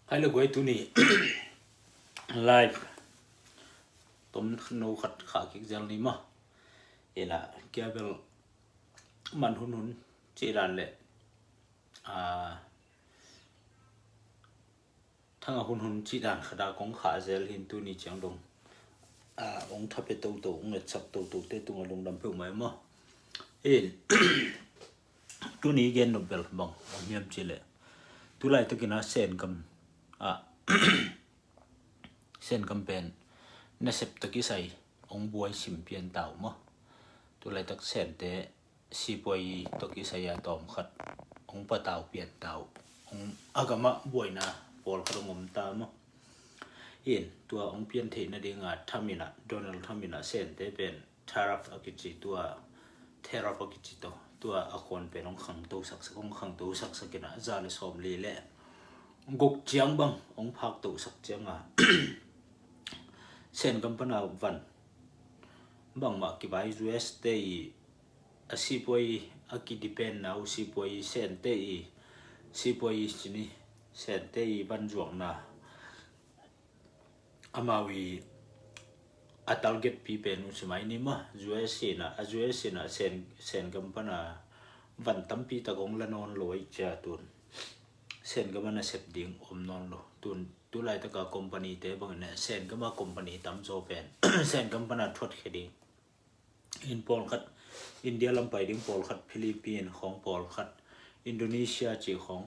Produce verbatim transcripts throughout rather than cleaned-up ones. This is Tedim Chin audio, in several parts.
Hai le guai, tuni live tomno khat khah kik zel ni maw. Ina kia bel man hunhun cih dan le, a, thanga hunhun cih dan khata kong khah zel hin, tuni ciang dong, a, ong thape toto, ong etsak toto te tunga lungdam peuhmah e maw. In tuni gen nop bel bang om hiam cih leh, tulaitak ina Sen gam, a, Sen gam pen nasep tawh kisai ong buai sim pian ta uh maw. Tulaitak Sente sipuai tawh kisai a tawm khat ong patau pian ta uh. Ong a gamah buaina pawlkhat ong om ta maw. In tua ong pian theih nadinga Trump ina, Donald Trump ina Sente pen tariff a kici, tua tariff a kici tawh, tua a khawn pen ong khangto saksak, ong khangto saksak ina, za le sawmli le guk ciang bang ong phakto sak cianga Sen gam pana van bangmah kivai, U S te i a sipuai a kidepend na uh, sipuai Sente i, sipuai i cini, Sente i vanzuakna amau i a target pi pen uh ci mai ni maw. U S ina, a U S ina Sen, Sen gam pana van tampi tak ong la nawn lo ahih ciang tun Sen gam a nasep ding om nawn lo. Tun tulaitaka company te bangin Sen gam a company tamzaw pen Sen gam pana thuat khia ding. In pawlkhat India lam pai ding, pawlkhat Philippines khawng, pawlkhat Indonesia cih khawng,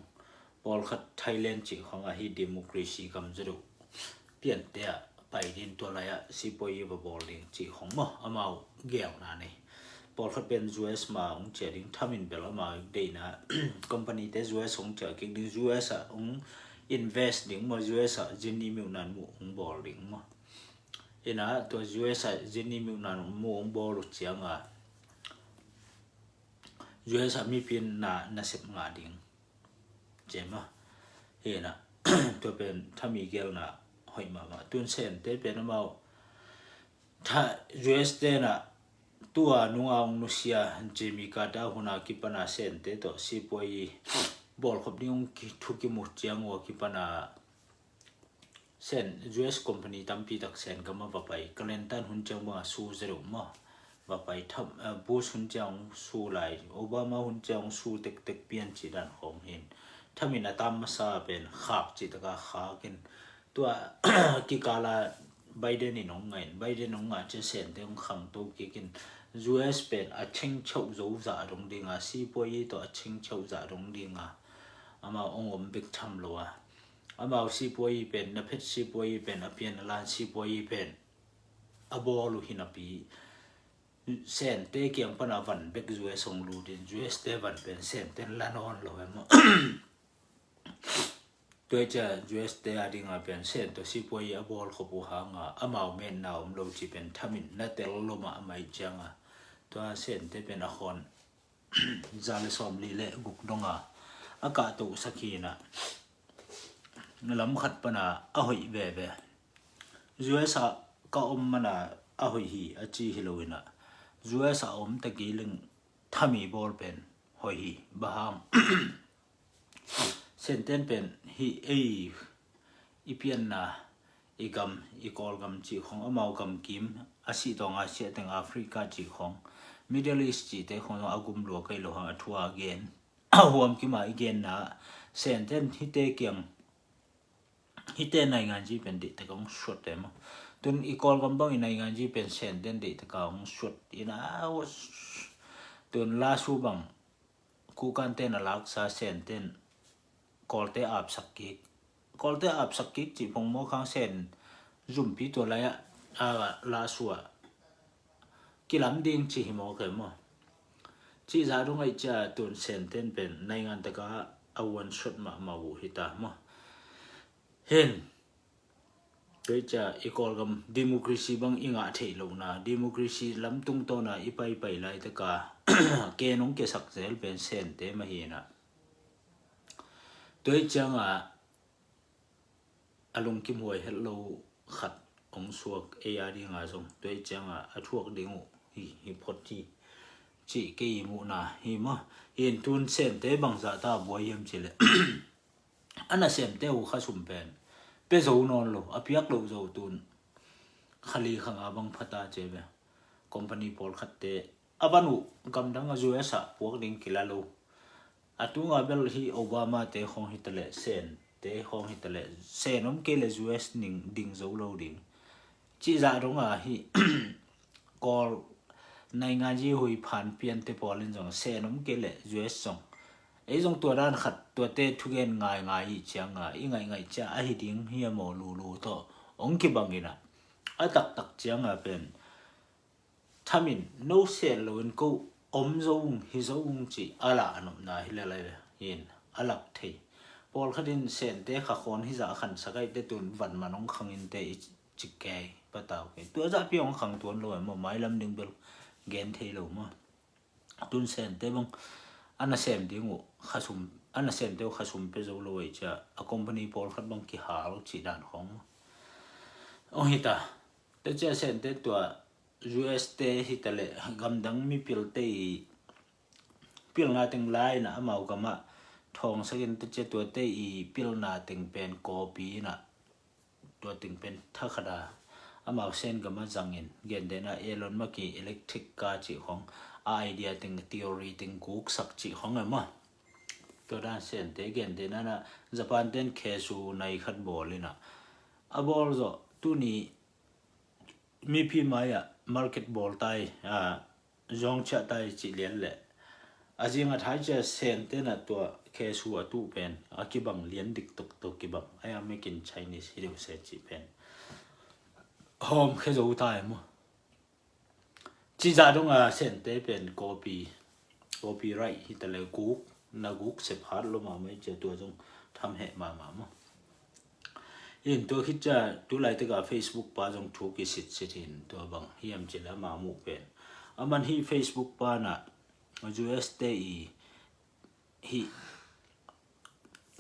pawlkhat Thailand cih khawng, ahi democracy gam zaw deuh piante ah pai ding, tua lai-ah sipuai i va bawl ding cih khawng maw, amau gelna nei. Pawlkhat pen U S ma ong ciah ding, Trump in bel amau deihna company te U S ong ciah kik ding, U S ah ong invest ding maw, U S ah zin i miuhnan mu ong bawl ding maw. Ina tua U S ah zin i miuhnan mu ong bawl uh cianga U S ah mipi in na, nasep ngah ding ci maw. Ina tua pen Trump i gelna hoih mahmah. Tun Sente pen amau tha, U S te na tua nunga ong nusia Jimmy Carter huna kipana Sente tawh sipuai bawlkhop ding ong ki, thu kimu ciang ua kipana Sen, U S company tampi tak Sen gam a va pai. Clinton hun ciang banga su zaw deuh maw, va pai. Tham, eh, Bush hun ciang su lai, Obama hun ciang su tektek pian cih dan khawng hin. Trump in a tam masa pen khak cih taka khak in. Tua kikala Biden in ong ngah in, Biden ong ngah ciang Sente ong khangto kik in. U S pen a chengcheuh zo zah dong dinga, sipuai tawh a chengcheuh zah dong dinga amau ong om bek tham lo a. Amau sipuai pen, na phet sipuai pen, a pian a lan sipuai pen a bawl uh hi napi, Sente kiang pana van bek U S ong lut in, U S te van pen Sente in la nawn lo e maw. Tua hi ciang U S te a dinga pen Sen tawh sipuai a bawlkhop uh hanga amau metna om lo cih pen Trump in na tel lo mahmah ahih cianga tua Sente pen a khawn za le sawmli le guk donga a kahtohsak hi ina, lam khat pana a hoih veve. U S ah ka om mana a hoih hi a ci hi lo ina, U S ah a om ta kei leng Trump i bawl pen hoih hi. Bang hang, Senten pen hih ei i pianna, i gam, i Kawlgam cih khawng, amau gamkim a sih tawnga siahteng Africa cih khawng, Middle East cihte khawng zong a gum lua kei lo hang, a thu a gen, a huamkim a i genna, Senten hihte kiang, hihte nainganzi pen deihtak a hong suat te maw. Tun i Kawlgam bang i nainganzi pen Senten deihtaka hong suat ina, tun lasu bang Kukante na laksa Senten Kawlte apsak kik. Kawlte apsak kik cih pongmawk hang Sen zumpi tua lai-ah a lasu ah kilam ding cih hi mawk e maw. Cih zah dong ahih ciang tun Senten pen naingan taka a uan suat mahmah uh hi ta maw. Hin, tua hi ciang i Kawlgam democracy bang i ngah theih lohna, democracy lam tungtawna i paipai laitaka ken hong kiasak zel pen Sente mah hi ina. Tua hi cianga a lungkim huai het lo khat hong suak ei a dinga zong, tua hi cianga a thuak ding uh hi, hi phot hi, cih kei i muhna hi maw. Hin tun Sente bangzahta buai hiam cih leh a nasemte uh khasum pen pia zo nawn lo, a piak loh zo tun kha li kha nga bang phata ci ve. Company pawlkhatte a van uh gamdang a U S ah puak ding kila lo. A tunga bel hi Obama te khawng hi taleh, Sen te khawng hi taleh, Sen om kei leh U S ning ding zo lo ding cih zah dong a hi. Kawl naingan ji hui phan piante pawl in zong Sen om kei leh U S zong, ei zong tua dan khat, tuate thugen ngaingai hi cianga i ngaihngaih cia ahi ding hi a maw lulu tawh hong kibang in a, a taktak cianga pen thamin no Sen lo in ko om zo ung, hi zo ung cih a lah a nopna hi lelai ve. In a lak thei. Pawlkhat in Sente kha khawn hi zah khan sakaihte tun van man hong khang inte i ci kei patau kei. Tua zah pi hong khang tuan lo e maw, mailam ding bel gen thei lo maw. Tun Sente bang a nasem ding uh khasum, a nasemte uh khasum pia zo lo e cia a company pawlkhat bang kihal cih dan khawng maw. Ong hita. Te cia Sente tua U S te hi taleh gamdang mipilte i pilna teng lai in a amau gamah thawngsakin te cia tuate i pilna teng pen kawpi in a, tua teng pen thakhat a amau Sen gamah zangin, gentehna Elon Musk i electric car cih khawng, a idea teng, theory teng guksak cih khawng e maw. Tua dan Sente gentehna na Japan ten khesu nai khat bawl in a, a bawl zawh tuni mipi mai-ah market bawl tai, a, zawng ciah tai cih lian leh a zing a thai cia Sente na tua khesu a tuh pen a kibang lian dik toktok kibang a, ia Make in Chinese hi deuh se cih pen hawm khe zo tai maw. Cih zah dong a Sente pen copy, copyright hi taleh guk, na guk sep hat lo mahmah i cia tua zong tham heh mahmah maw. In tua khit cia tu laitak a Facebook pa zong thu kisitsit in tua bang hiam cih leh ama muh pen, aman hi Facebook pa na U S te i hi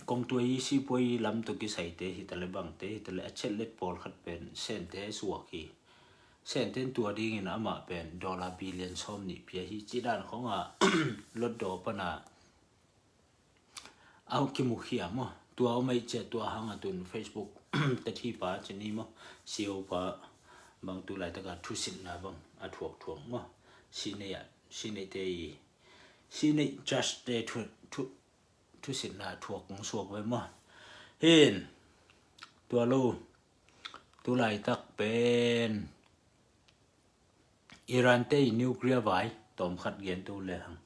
kongtuai i sipuai i lam tawh kisaite hi taleh bangte hi taleh a chetlet pawlkhat pen Sente suak hi. Sente in tua dingin amah pen dollar billion sawm nih pia hi cih dan khawng a lotdaw pan a a kimukhia maw. Tua om ei cia tua hang a tun Facebook te thi pa cin i maw, C E O pa bang tu laitak a thusitna bang a thuak thuak maw. Sinei a, sineite i, sinei judge te thu, thu, thusitna thuak kong suak ve maw. Hin tua lo tu laitak pen Iran te i nuclear vai tawm khat gen tu le hang.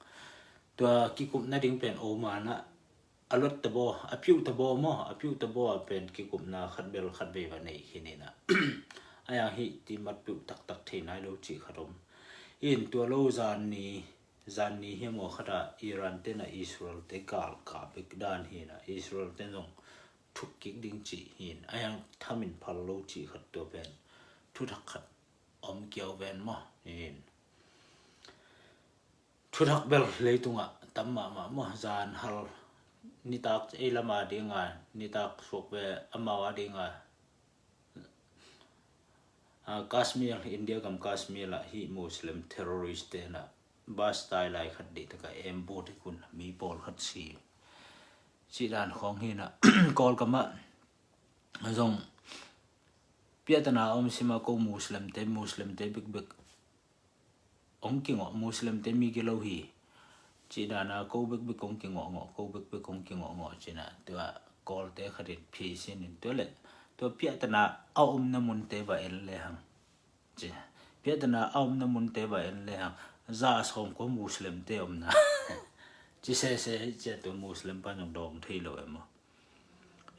Tua kikupna ding pen Oman ah a lot tabaw, a piuh tabaw maw, a piuh tabaw a pen kikupna khat bel khat vei va nei khin in a. A yang hi ti mat piuh taktak thei nai lo cih khat om. In tua lo zan ni, zan ni hiam aw khat a Iran te na Israel te gal ka bek dan hi na, Israel te zong thuk kik ding cih hin, a yang thamin phal lo cih khat tua pen thuthak khat om kiau ven maw. Hin thuthak bel leitungah tam mahmah maw. Zan hal nitak ei lama dinga, nitak suak ve amau a dinga, a, Kashmir, India gam Kashmir ah hi Muslim terrorist te na bus tai lai khat dih taka em bawt hi kun mi pawlkhat si. Cih dan khawng hi na Kawlkam ah zong piatana om sima ko Muslim te, Muslim te bikbik ong kingawh, Muslim te mi gilo hi. Cih dana ko bekbek ong kingawh ngawh, ko bekbek ong kingawh ngawh cina tua Kawlte khatin phi sinin tua le tua piatana a omna munte va en le hang. Ci piatana a omna munte va en le hang. Za sawm ko Muslim te omna. Ci sese hi cia tua Muslim pa zong dawng thei lo em maw.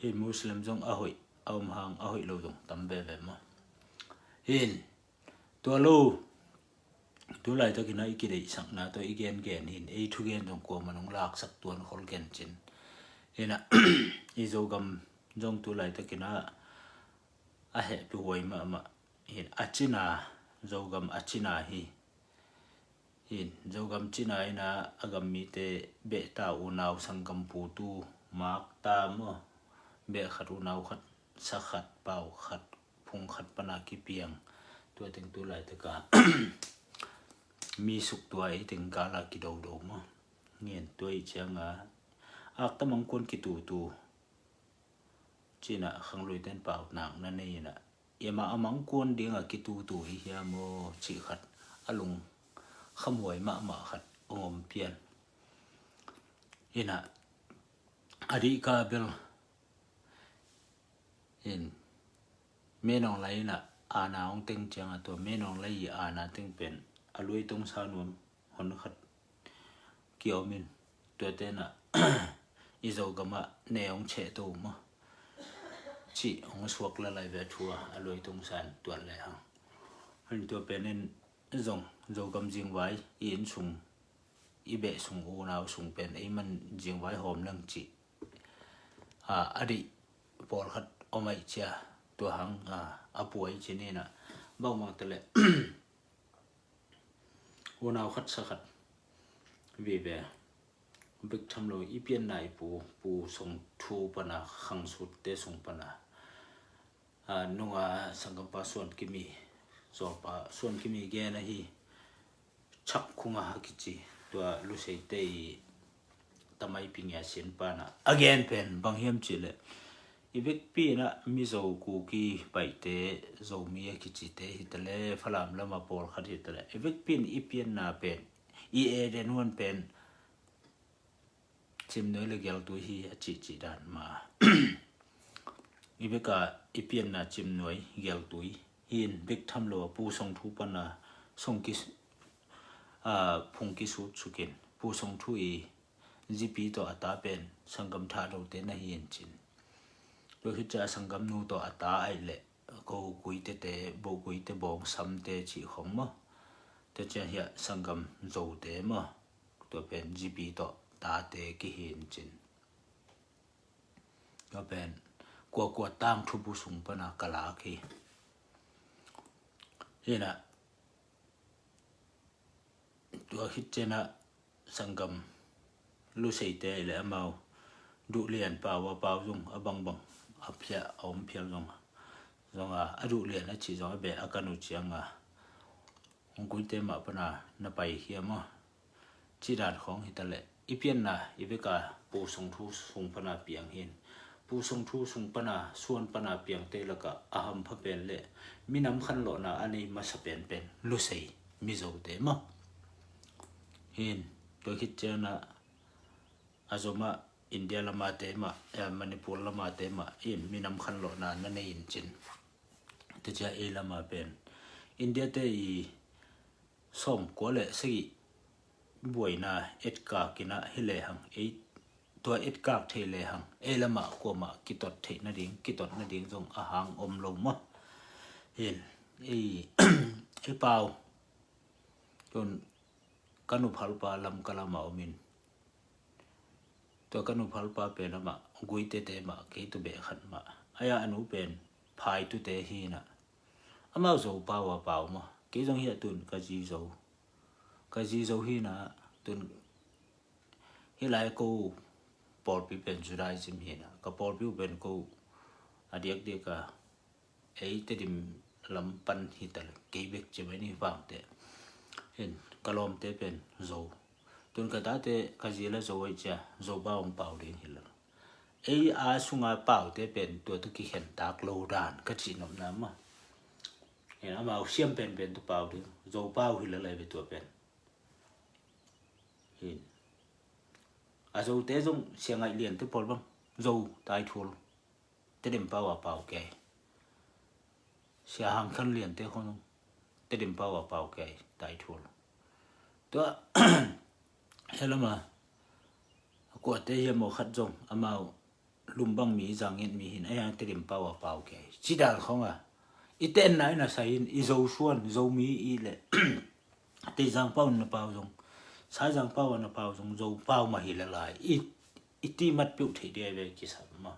Hi Muslim zong a hoih, a om hang a hoih lo zong tam veve maw. Hin tua lo tu laitakin a i kideihsakna tawh i gengen hin ei thugen zong kuaman hong laksak tuan khol gen cin. Hina i Zogam zong tu laitakin a a hehpih huai mahmah hin a cina, Zogam a cina hi. Hin Zogam cina ina a gam mite behta unau sanggam putu makta maw, beh khat unau khat, sa khat, pau khat, phung khat pana kipiang. Tua teng tu laitaka mi suktua i teng gala kidodo maw. Ngen tua i cianga akta mangkuan kitutu Cinah khangluite in pau nakna nei inah, i mah a mangkuan dingah kitutu i hiam aw cih khat a lung khamhuai mahmah khat hong om pian. Inah a dih ka bel in Min Aung Hlaing inah aana hong teng ciangah tua Min Aung Hlaing i aana teng pen a luai tongsa nuam hon khat kiom in, tuate inah i Zogamah ne hong chehto maw cih hong suak lalai ve thu a, a luai tongsa in tuat le hang. Hon tua pen in zong Zogam zingvai i inn sung, i beh sung, unau sung pen ei man zingvai hawm leng cih a, a dih pawlkhat om aih cia, tua hang a, a puai ci ninah bangmang tale unau khat sa khat vive bik tham lo i pianna i pu, Pu Song Thu pana khangsutte sung pana a, nunga sanggampa Suan Kimi, zawlpa Suan Kimi gen ahi, Chak Khunga a kici, tua Luseite i tamai pingia sin pana a gen pen bang hiam cihleh, i vekpi inah Mizo, Kuki, Paite, Zomi a kicite hitale, Falam lama pawlkhat hitale, i vekpi in i pianna pen, i Eden huan pen cimnuai le geltui hi a cihcih dan ma. I veka i pianna cimnuai geltui hi in bek tham lo a Pu Song Thu pana song ki, a, phung kisut sukin Pu Song Thu i zipi tawh a ta pen sanggam Thadou te na hi in cin. Tua khit cia sanggam nu tawh a ta aih leh ko Guite te, bo Guite bawng samte cih khong maw. Tua cia hiah sanggam Zote maw. Tua pen zipi tawh tate kihin cin. Tua pen kuakua tangthu bu sung pana ka lak hi. Hinah tua khit cianah sanggam Luseite le amau duhlian pau a pau zong a bangbang a phiah a om phial zong zonga a duhlian a cih zong a beh a kan uh cianga hong Guite mah pana na pai hiam aw. Cidan khawng hitaleh i pianna i veka Pu Song Thu sung pana piang hin. Pu Song Thu sung pana, suan pana piangte lakah a hampha pen le minam khanlawhna a nei masa penpen Lusei Mizote maw. Hin tua khit cianah a zomah India lamate mah, eh, Manipur lamate mah in minam khanlawhna na nei in cin. Tua cia ei lama pen India te i sawm kua le sagih buaina etkak inah hi lehang ei tua etkak thei lehang ei lamah kuamah kitot theih nading, kitot nading zong a hang om lo maw. Hin ei, ei pau tun ka nuphalpa lam ka lama omin. Tua ka nuphalpa pen amah Guitete mah kei tu beh khat mah. Aya a nu pen Phaitute hinah amau Zo pau a pau maw. Kei zong hiah tun ka zi Zo, ka zi Zo hinah tun hilai ko pawlpi pen Judaism hinah ka pawlpi uh pen ko a diakdiak a ei Tedim lam pan hitaleh kei bek ci mai ni vangte. Hin ka lawmte pen Zo. Tun ka tate ka zi la Zo aih cia Zo pau hong pau ding hilal. Ei a sunga paute pen tua tu kikhen tak lo dan ka cih nopna mah. Hin amau siam penpen tu pau ding Zo pau hilal ai ve tua pen. Hin a Zote zong Sia Ngaih Liante pawl bang Zo tai thul. Tedim pau a pau kei. Sia Hang Khan Liante khong Tedim pau a pau kei tai thul. Tua helama kuate hiam aw khat zong amau Lumbang mi, Zanget mi hin a hiang Tedim pau a pau kei. Cidan khonga i tenna in a sai in i Zo suan, Zomi i le Teizang pau na pau zong, Saizang pau na pau zong Zo pau mah hi lalai i, i ti mat piuh theih dia ve kisam maw.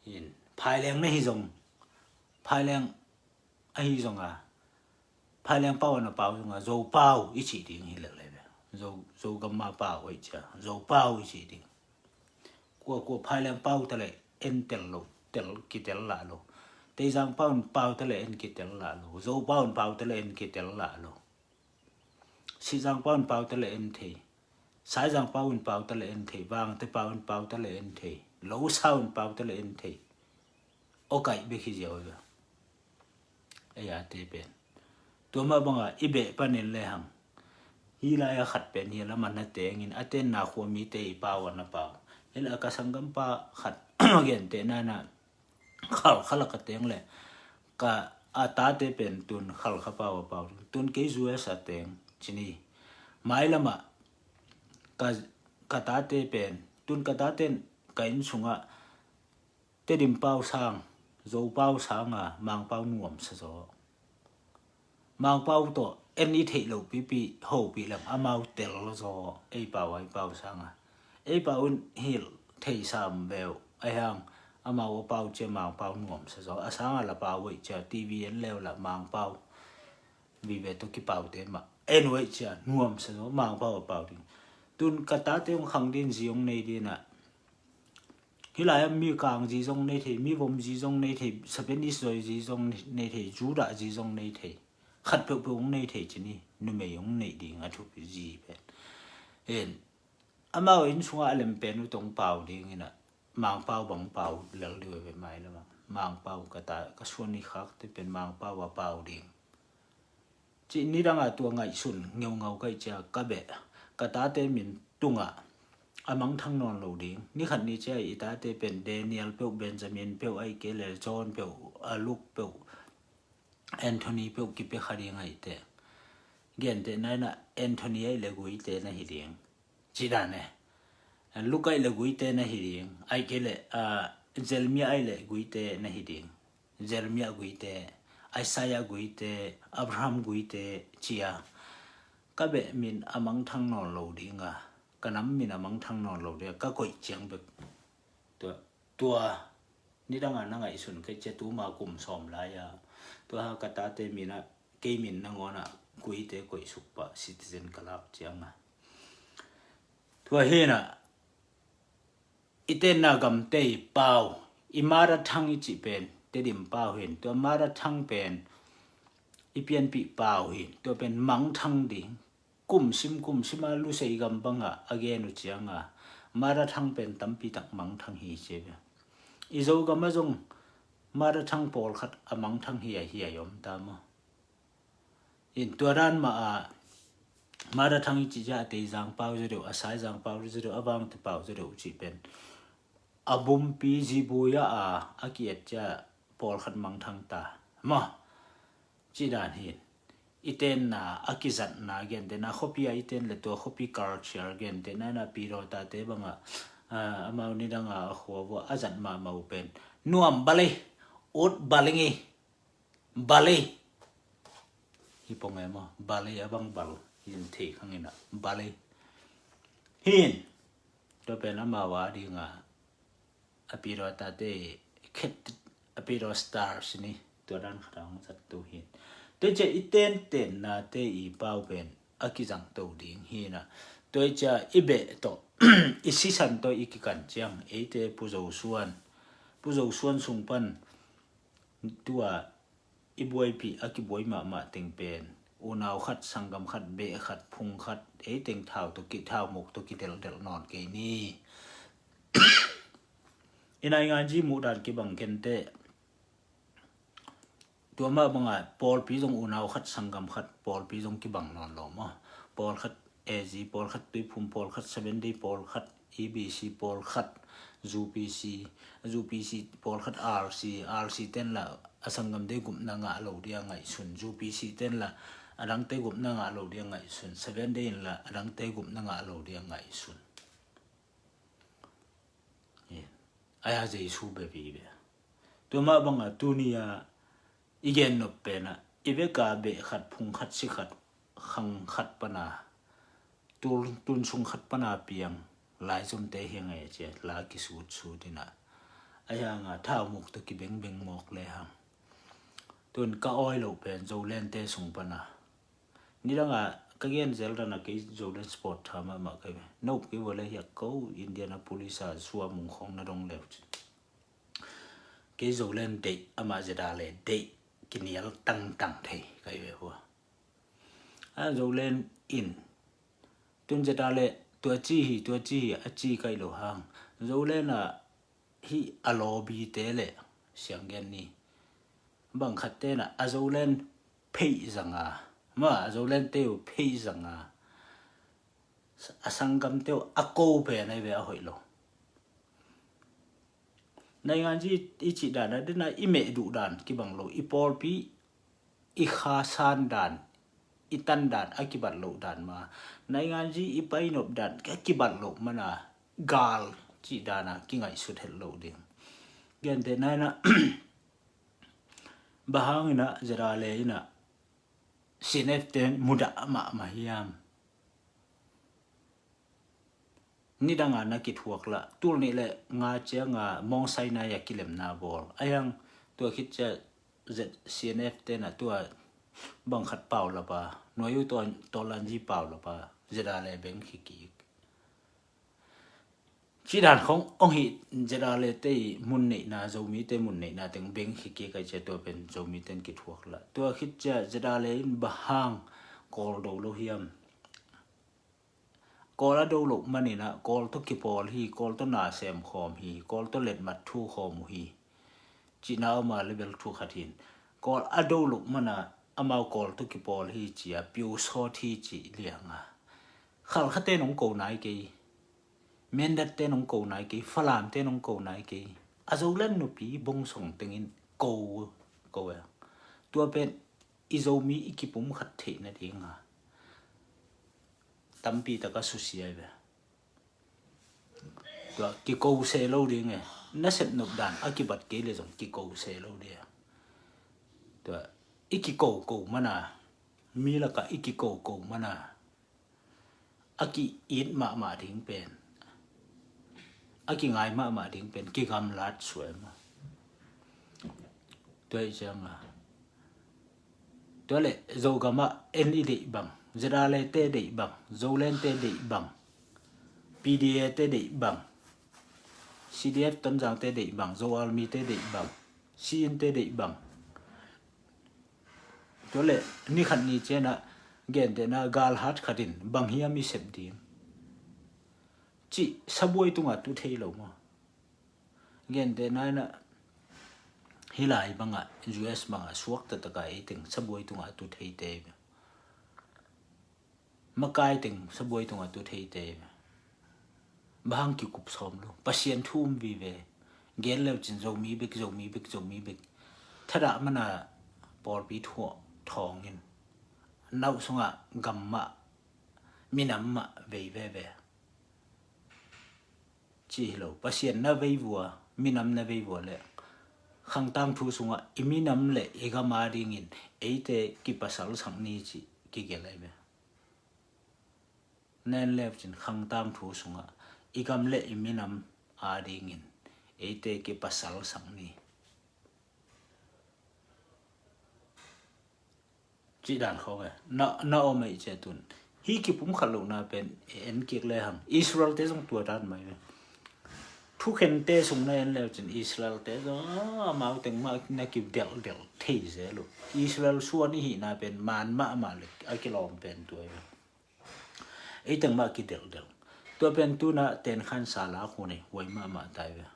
Hin Phaileng na hi zong, Phaileng ahi zonga Phaileng pau na pau zonga Zo pau i cih ding hi lel le ve. Zo, Zo gamma pau aih cia Zo pau i cih ding. Kuakua Phaileng pau taleh en tel lo, tel kitel lah lo. Teizang pau pau taleh en kitel lah lo. Zo pau pau taleh en kitel lah lo. Sizang pau pau taleh en thei. Saizang pau in pau taleh en thei, Vangte pau in pau taleh en thei. lo sau in pau te le en thei. Aw kaih bek hi ziau hi ve. Ei a te pen tua mah banga i beh panin le hang hi lai a khat pen hi lama na tengin a tenna khua mite i pau a na pau. Hi la ka sanggampa khat a gentehna na khalkha la ka teng le ka a tate pen tun khalkha pau a pau ding. Tun kei U S a teng ci ni. Mai lama ka, ka tate pen tun ka tate in ka inn sungah Tedim pau sang, Zo pau sanga Mangpau nuamsa zaw. Mangpau tawh en i theih loh pipi hopih lam amau tel zaw. Ei pau a i pau sanga ei pau in hilh thei sam veu. Ahi hang amau a pau cia Mangpau nuamsa zaw. A sanga la pau uh cia T V en leu la Mangpau vive tawh kipaute mah en uh cia nuamsa zaw. Mangpau a pau ding. Tun ka tate hong khang din zi hong nei dinah hi lai-ah mi kang zi zong nei thei, mi vom zi zong nei thei, Japanese zoi zi zong nei thei, Judah zi zong nei thei. Khat peuhpeuh hong nei thei ci ni. Numei hong neih ding a thupi zi pen. En amau inn sungah a lem pen uh tong pau dinginah Mangpau bang pau lel ding uh ve mai lamah. Mangpau ka ta ka suan i khakte pen Mangpau a pau ding. Cih nidanga tua ngaihsun ngeungau kaih cia ka beh ka tate min tungah a mangthang nawn lo ding. Nikhat ni cia i tate pen Daniel peuh, Benjamin peuh, aih kei le John peuh, a Luke peuh, Anthony peuh kipia kha ding aih te. Gentehna inah Anthony aih le guite na hi ding. Ci dan e. Luke aih le guite na hi ding. Aih kei le Jeremiah aih le guite na hi ding. Jeremiah guite, Isaiah guite, Abraham guite cia ka beh min a mangthang nawn lo dinga, ka nam min a mangthang nawn lo dinga ka koih ciang bek. Tua, tua nidanga na ngaihsun ka cia tuma kum sawm lai-a tua ha ka tate minah kei min nangawnah guite koih sukpah citizen ka lak cianga tua hinah i tenna gamte i pau, i mother tongue i cih pen Tedim pau hin. Tua mother tongue pen i pianpih pau hin. Tua pen mangthang ding. Kumsim kumsima lusei gam banga a gen uh cianga mother tongue pen tampi tak mangthang hi ci ve. I Zogam a zong mother tongue pawlkhat a mangthang hi a hi a i om ta maw? In tua dan mah a mother tongue i cih cia a Teizang pau zaw deuh, a Saizang pau zaw deuh, a Vangte pau zaw deuh cih pen a bumpi zibuya a a ki-et cia pawlkhat mangthang ta maw? Cih dan hin i tenna a kizatna gentehna khuapi a i ten le tua khuapi culture gentehna inah Pidawtate banga amau nidanga a khua vua a zat mahmah uh pen nuam balei, ut balingi, balei. Hi pong e maw? Balei a bang bal hin thei khangin ah balei. Hin tua pen amau a dinga a Pidawtate khet a Pidaw star sini tua dan khat a hong zat tu hin. Tua cia i tentennate i pau pen a kizang to ding hinah tua cia i beh tawh i sisan tawh i kikan ciang eite Pu Zo Suan, Pu Zo Suan sung pan tua i buaipih a kibuai mahmah teng pen unau khat, sanggam khat, beh khat, phung khat, ei teng thau tawh ki, thau muk tawh kidelhdelh nawn kei ni. I naingan zi muhdan kibang kente. Tua mah banga pawlpi zong unau khat, sanggam khat, pawlpi zong kibang nawn lo maw? Pawlkhat A G, pawlkhat Tuiphum, pawlkhat Seven Day, pawlkhat E B C, pawlkhat U P C, U P C pawlkhat R C, R C tenla a sanggam dei gupna ngah lo dia ngaihsun, U P C tenla a dangte gupna ngah lo dia ngaihsun, Seven Day inla a dangte gupna ngah lo dia ngaihsun. Aya Jesu bia vive. Tua mah banga tuni a i gen nop pena i veka beh khat, phung khat, si khat, khang khat pana, tul, tun sung khat pana piang laizomte hi ngai a cia la kisutsut ina. Aya nga thau muk tawh kibengbeng mawk le hang. Tun ka awi loh pen Zolente sung pana. Nidanga ka gen zel dana kei Zolen sport tha mahmah kei ve. Nop kei vua le hiak ko Indianapolis a sua mung khong na dong leu cin. Kei Zolen deih ama zeda le deih kinial tangtang thei kai ve hua. A Zolen in tun zeda le tua ci hi, tua ci hi a ci kai lo hang. Zolen a hih a lawbite le sianggen ni bang khat tenah a Zoland pheih zanga, ma a Zoland te uh pheih zanga, a sanggamte uh a ko pen ai ve a hoih lo. Nainganzi i cih dan a dena i meh duh dan kibang lo, i pawlpi i kha san dan, i tan dan a kibat loh dan ma, nainganzi i painop dan a kibat loh mana gal cih dan a kingaihsut het loh ding. Gentehna inah bang hang inah ZRA le inah CNF te mudah mahmah hiam? Nidanga na kithuak lah, tul nih le nga cianga Mawng Sinai a kilemna bawl a hiang, tua khit cia CNF tena tua bang khat pau lapa, nuai uh tawlanzi pau lapa, ZRA le beng khikik. Cidan khong ong hi, ZRA le te i mun neihna, Zomi te mun neihna teng beng khikik ai cia tua pen Zomi ten kithuak lah. Tua khit cia ZRA le in bang hang Kawl do lo hiam? Kawl a do loh maninah Kawl tawh kipawl hi, Kawl tawh na sem khawm hi, Kawl tawh letmat thu khawm uh hi. Cihna a om a le bel thu khat hin. Kawl a do loh mana amau Kawl tawh kipawl hi cia piu sawt hi cih lianga khalkhate nong ko nai kei. Mendatte nong ko nai kei, Falamte nong ko nai kei. A Zoland nupi bongsong tengin ko, ko e. Tua pen i Zomi i kipum khat theih nadinga tampi taka susia i ve. Tua kiko se lo ding e. Na sep nop dan a kibat kei le zong kiko se lo ding e. Tua i kiko ko mana, mi laka i kiko ko mana a ki-it mahmah ding pen, a kingai mahmah ding pen kigamlat suai mah. Tua i cianga tua le Zogamah en i deih bang, ZRA le te deih bang, Zoland te deih bang, PDA te deih bang, CDF Tonzang te deih bang, Zo Army te deih bang, Siyin te deih bang. Tua le ni khat ni cianah gentehna galhat khatin bang hiam i sep ding cih sabuai tunga tu thei lo maw? Gentehna inah hih lai bangah US bangah suak taktakah ei teng sabuai tungah tu thei te. Makai teng sabuai tungah tu thei te. Bang hang kikup sawm lo, Pasian thu um vive. Gen leucin Zomi bek, Zomi bek, Zomi bek. Thadah mana pawlpi thuah thawngin nauh sungah gam mah minam mah vei veve. Ci hi lo, Pasian na vei vua, minam na vei vua le khangtang thu sungah i minam le i gam a dingin eite kipasal sak ni cih kigelh ai ve. Nen leucin khangtang thu sungah i gam le i minam a dingin eite kipasal sak ni. Cih dan khawng e, na, na om ei cia tun. Hih kipum khat lohna pen en kik le hang. Israel te zong tua dan mai ve. Thukhente sung na en leucin Israel te zong amau teng mah na kidelhdelh thei zel uh. Israel suan i hihna pen man mahmah le a kilawm pen tua ve. Ei teng mah kidelhdelh. Tua pen tuna tenkhan sa lak hun ei huai mahmah tai ve.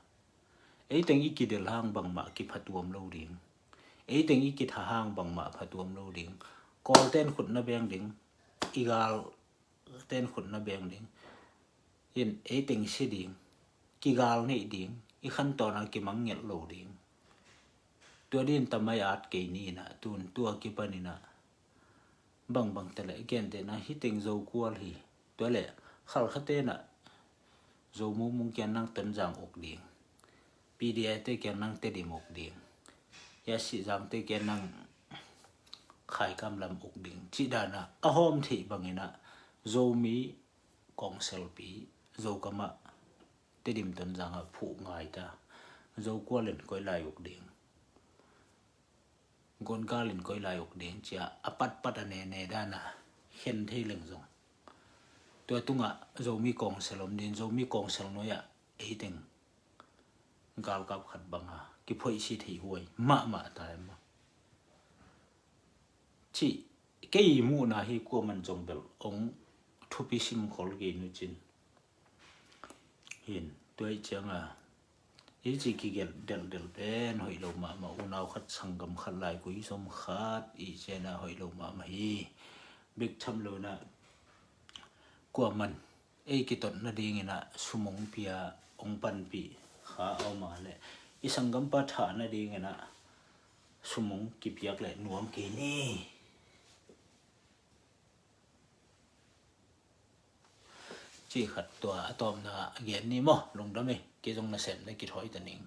Ei teng i kidelh hang bangmah kiphatuam lo ding. Ei teng i kitha hang bangmah phatuam lo ding. Kawl ten khut na beng ding. I gal ten khut na beng ding. In ei teng si ding. Kigal neih ding. I khantawn a kimang ngelh lo ding. Tua din tamai at kei ni inah tun tua kipan inah bangbang tale gentehna hih teng Zokual hi. Tua le khalkhate inah Zo mumung kian nang Tonzang uk ding. PDA te kian nang Tedim uk ding. Yasih Zang te kian nang Khaikam lam uk ding. Cih dana a hawm theih banginah Zomi kawngselpi Zokamah Tedim Tonzangah phuh ngai ta. Zokual in koi lai uk ding. Gongal in koi lai uk ding cia a patpat a nene dana khen thei leng zong tua tungah Zomi kawngsel om din, Zomi kawngsel nuai-ah ei teng galkap khat banga kiphoihsi thei huai mahmah ta em maw? Cih kei muhna hi, kuaman zong bel ong thupi simkhol kei nucin. Hin tua ih cianga Hici kigelh delhdelh pen hoih lo mahmah. Unau khat, sanggam khat, laikui zom khat i cihna hoih lo mahmah hi. Bek tham lo inah kuaman ei kitot nading inah sum hong pia, hong panpih kha a om a leh i sanggampa thah nading inah sum hong kipiak leh nuam kei ni. Cih khat tua a tawpna gen ni maw, lungdam ei. Kei zong nasem na kithawi ta ning.